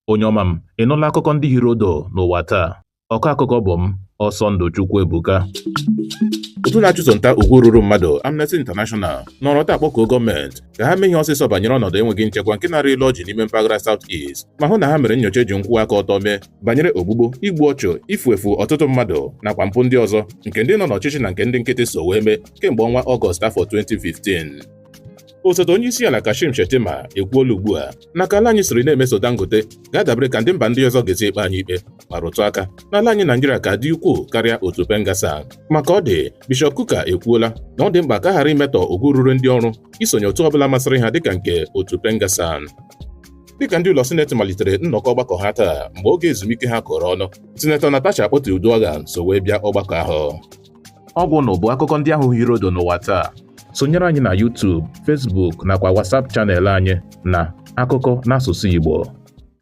Onye ọma m, ị nụla akụkọ ndị hiri odo n'ụwa taa? Ọkọ akụkọ bụ m, Ọsọndụ Chukwuebuka. Otu na-achụso nta ugwu ruru mmadụ Amnesty International nọrọ taa kpọkuo gọọmenti ka ha mee ihe ọsịsọ banyere ọnọdụ enweghị nchekwa nke na-arị elu ọjị n'ime mpaghara South East, ma hụ na ha mere nnyocha eji nkwụwa aka ọtọ mee banyere ogbugbu, igbu ọchụ, ifu efu ọtụtụ mmadụ nakwa mpụ ndị ọzọ nke ndị nọ n'ọchịchị na nke ndị nkịtị so wee mee kemgbe ọnwa Ọgọst afọ 2015. Osote onye isi ala Kashim Shettima ekwuola ugbu a na ka ala anyị siri na-emeso Dangote ga-adabere ka ndị mba ndị ọzọ ga-esi ekpe anyị ikpe, ma rụtụ aka na ala anyị Naijiria ka dị ukwuu karịa otu PENGASSAN. Maka ọ dị, Bishọp Kukah ekwuola na ọ dị mkpa ka a ghara imetọ ugwu ruru ndị ọrụ isonye otu ọbụla masịrị ha dịka nke otu PENGASSAN. Dịka ndị ụlọ sineti malitere nnọkọ ọgbakọ ha taa mgbe oge ezumike ha kọrọ ọnụ, Sinetọ Natasha Akpoti-Uduaghan so wee bịa ọgbakọ ahụ. Ọgwụ nụ bụ akụkọ ndị ahụ hiri odo n'ụwa taa. Sonyere anyị na YouTube, Facebook nakwa WhatsApp channel anyị na Akụkọ n'Asụsụ Igbo.